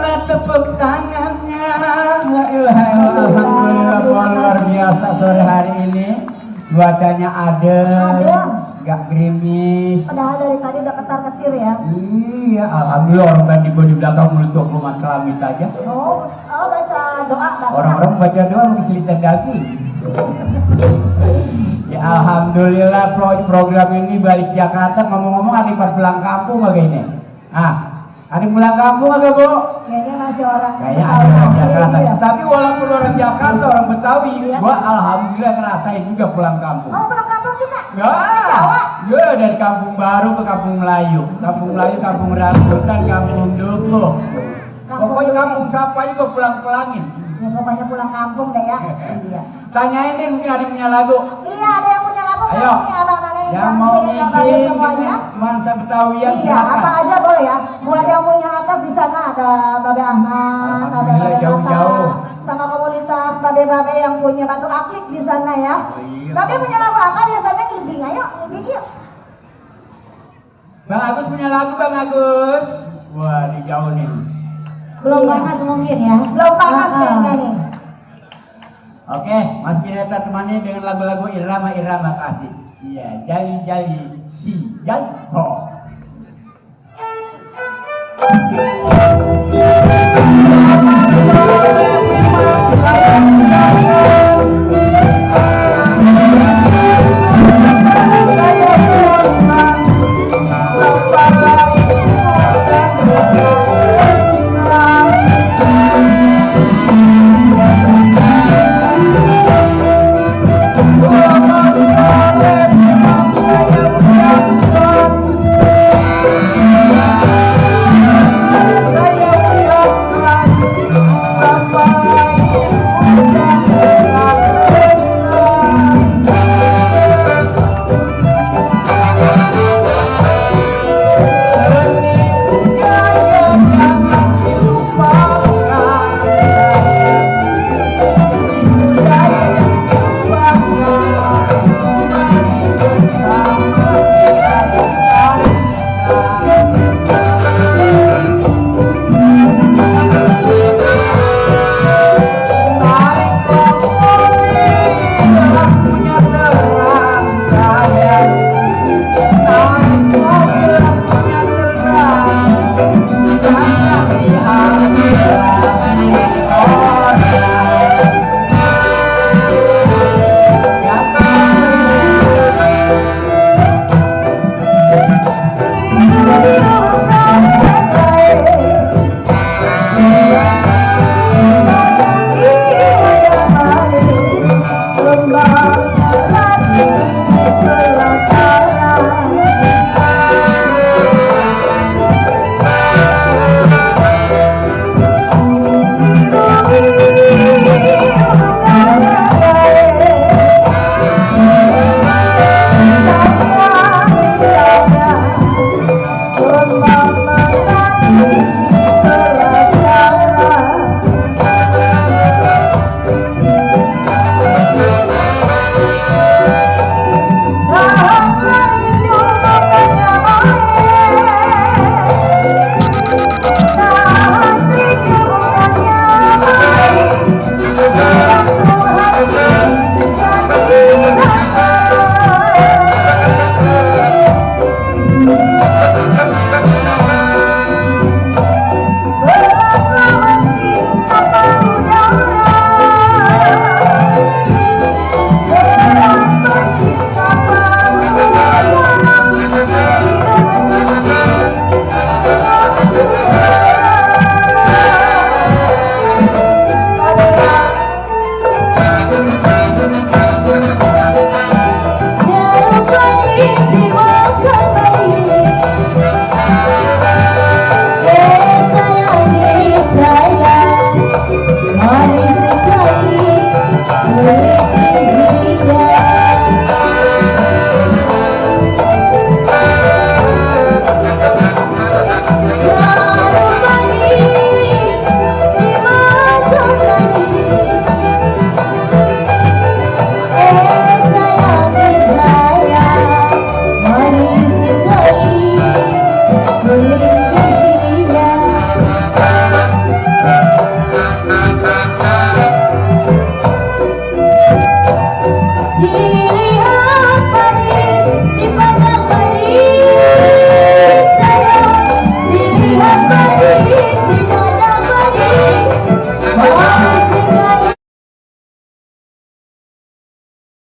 Marilah tepuk tangannya. La ilaha illallah. Alhamdulillah luar biasa sore hari ini. Cuacanya adem, gak gerimis. Padahal dari tadi udah ketar-ketir ya. Iya, alhamdulillah orang tadi gua di belakang meletup lumat kelamit aja. Oh, baca doa dah. Orang-orang baca doa pakai selitan daging. Ya alhamdulillah program ini balik Jakarta. Ngomong-ngomong ada yang pulang kampung gak ini? Ada yang pulang kampung gak Bu? Kayaknya masih orang Kayaknya ada orang Jakarta. Ya. Tapi walaupun orang Jakarta, orang Betawi, gua alhamdulillah ngerasain juga pulang kampung. Oh, pulang kampung juga? Ya, Jawa? ya dari kampung baru ke kampung Melayu. Kampung Melayu, kampung rambutan, kampung dukuh. Pokoknya kampung siapa juga pulang-pulangin. Ya pokoknya pulang kampung deh ya. Iya. Tanyain deh, mungkin ada yang punya lagu. Iya, ada yang punya lagu. Ayo. Ini abang-abang Yang mau bikin semuanya. nuansa Betawian Iya, silakan. apa aja boleh ya. Buat yang punya atas di sana ada Babe Ahmad, ada Babe jauh-jauh. Mata, sama komunitas Babe-babe yang punya batu akik di sana ya. Oh, iya. Babe punya lagu apa biasanya ngibing? Ayo, ngibing yuk. Bang Agus punya lagu, Bang Agus. Wah, di jauh nih. Belum Iya. panas mungkin ya. Belum panas kayaknya nih. Oke, Mas kita temani dengan lagu-lagu irama-irama klasik. Iya, jali-jali si janto. Iya.